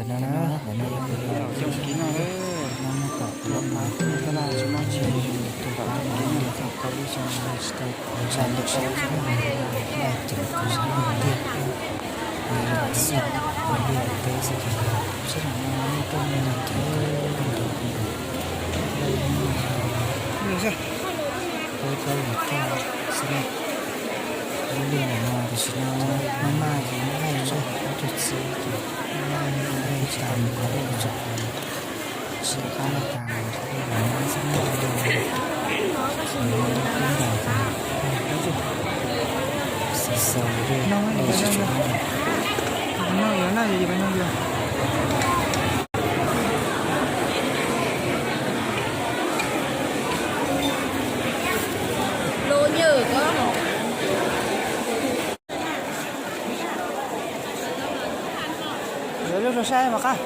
No na, ntawm no yog kuv cov no na, tom kuv lub pas tab laj tsis muaj tsi, tus tom kuv lub thaum kaum ib xyoo no tsis tau kuv tsa lwm sab, laj ceev kuv sab tiag, xij kuv tiag teb xij ces sab no muaj tuaj me no ces koj ntawd kuv ntawd, peb plaub yim tag xwb na. Lub liaj ntawm no tam sim no maj maj ces muab laij zog ib tug txiv ces maj maj ib tag mus qhov lej tso, tsis qab laj tas mus qhov lej los no xwb na. Tus no lub kub ntais ces xav xaus lawm, tsis tshua noj lawm. Yuav lub rau saib mas qab.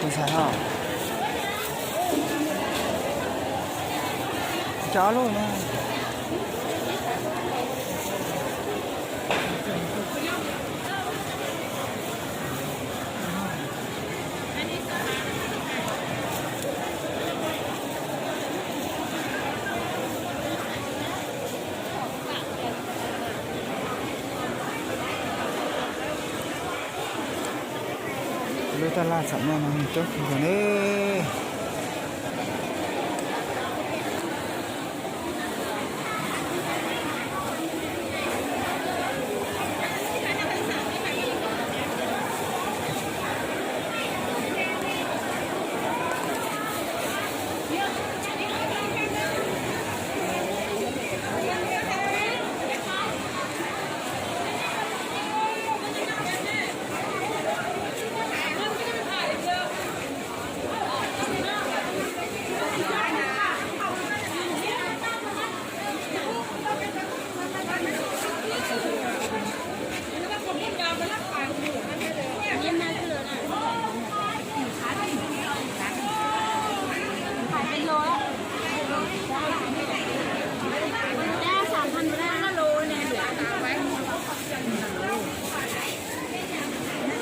Tus ntxhais ho cov lub no. Lub taj laj txom nyem no nws coob kawg ne.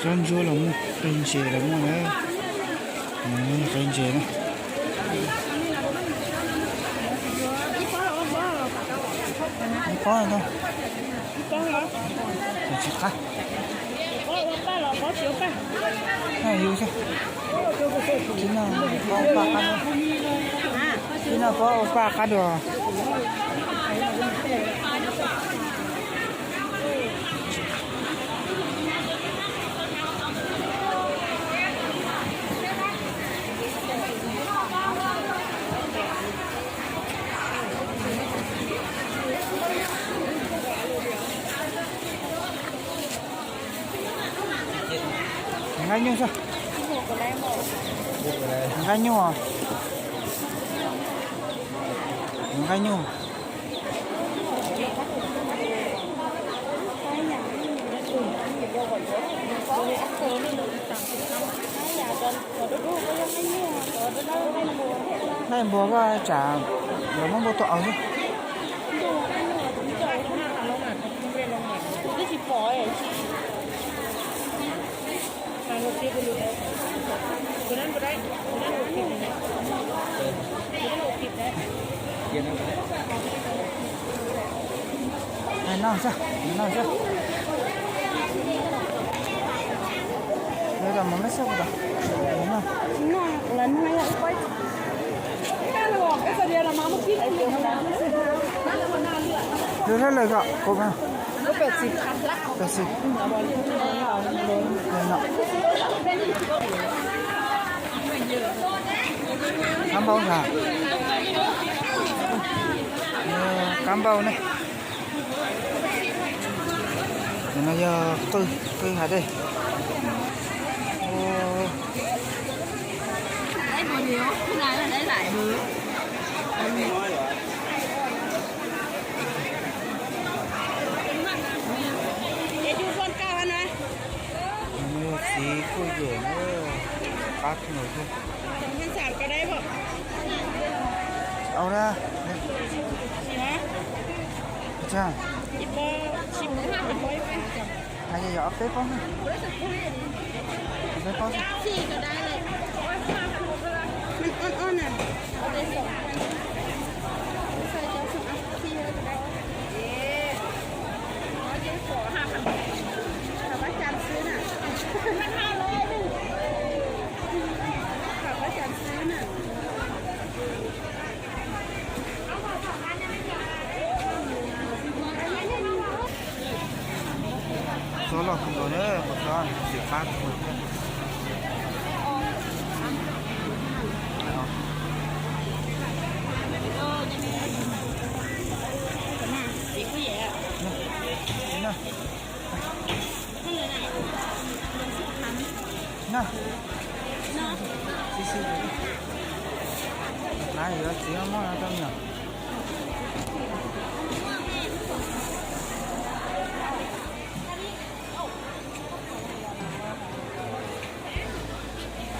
Tsob ntsuab los muaj, qe ntses los muaj na. Qe ntses na. Ib pob ntag. Tsis qab. Yus xwb. Tib no pob ua paj qab dua. Tib no pob ua paj qab dua. Nqaij nyuj xwb. Nqaij nyuj. Nqaij nyuj. Nqaij npua koj tsam lawv muab npua tua aus xwb. Noj xwb, noj xwb. Lawv tas mus meb xwb kuv tas. Lub hlab lawm kom kuv pem xis. Kab npauj na. Kab npauj ne. Tus no yog qwj, qwj hav dej. Txiv kuj yem na, qab tug no thiab. Au na. Hais yog ob peb pob, ob peb pob. Xob loj kawg nkaus na, qhov xob ntxim qab kawg nkaus thiab. Na, na, yuav txiv muab no rau me nyuam.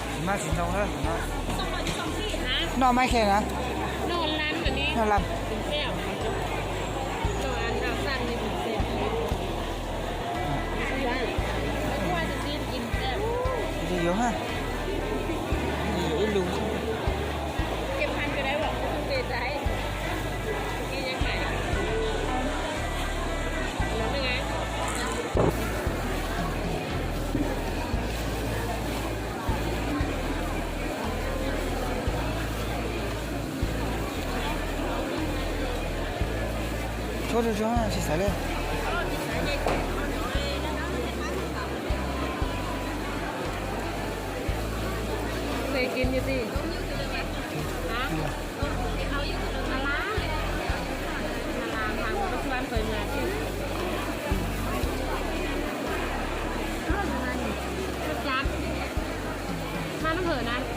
Tsis maj tsis ntoo na. Noj maj khe na. Noj lam. Yuav ha. Yuav ib lus. Tshuab tshuab tshuab tsis xav li. Maj nab hawm na.